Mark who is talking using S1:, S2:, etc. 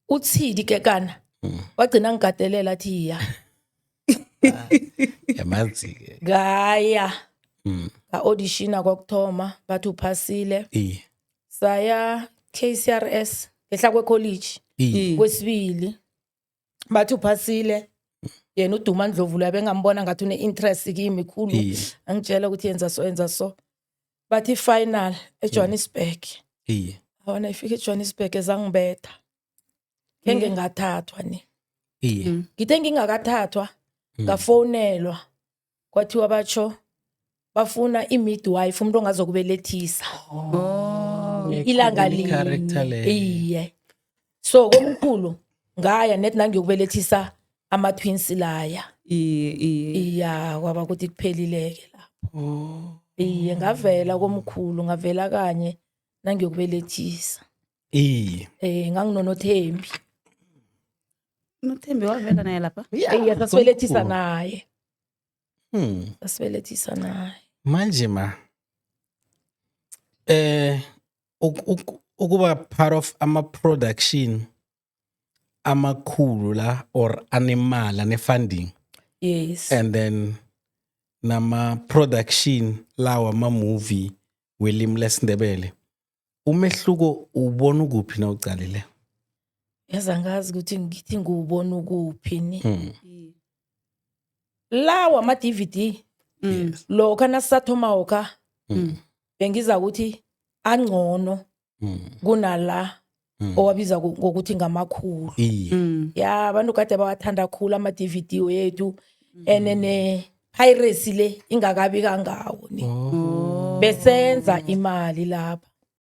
S1: Uthidi Kekana wagcina ngigatelela athi iya.
S2: Yamazi-ke.
S1: Ngaya nga-auditiona kokuthoma, bathi uphasile. Saya KCRS ngehla kwe-college. Kwesibili bathi uphasile. Yena uDuma Ndlovu lo bengambona ngathi une-interest kimi khulu. Angitshela ukuthi yenza so, yenza so. Bathi final eJohannesburg. Awona ifika eJohannesburg ezangibetha, kenge ngathathwa ni. Ngithe ngingakathathwa, ngafonelwa, kwathiwa batsho bafuna i-midwife, umuntu ongazokubelethisa ilanga
S2: I-character
S1: linye.
S2: Leyo.
S1: Iye, so komkhulu ngaya net nangiyokubelethisa ama-twins laya.
S3: Iye, iye.
S1: Iya, kwaba ukuthi kuphelileke lapho. Iye, ngavela komkhulu, ngavela kanye nangiyokubelethisa. Nganginonothembi.
S3: Nothembi wavela naye lapha.
S1: Iye, sasibelethisa naye. Sasibelethisa naye.
S2: Manje ma ukuba part of ama production amakhulu la or anemali, ane-funding, and then nama production lawa ama movie welimi lesiNdebele, umehluko ubona ukuphi na ucalile?
S1: Yazi, angazi ukuthi ngithi ngiwubona ukuphi ni. Lawa ama-DVD, lokha nasisathoma woka, bengiza ukuthi angcono kunala owabiza ngokuthi ngamakhulu. Ya, abantu kade bawathanda khulu ama-DVD wethu, and ne-piracy le ingakabi kangawo ni. Besenza imali lapha.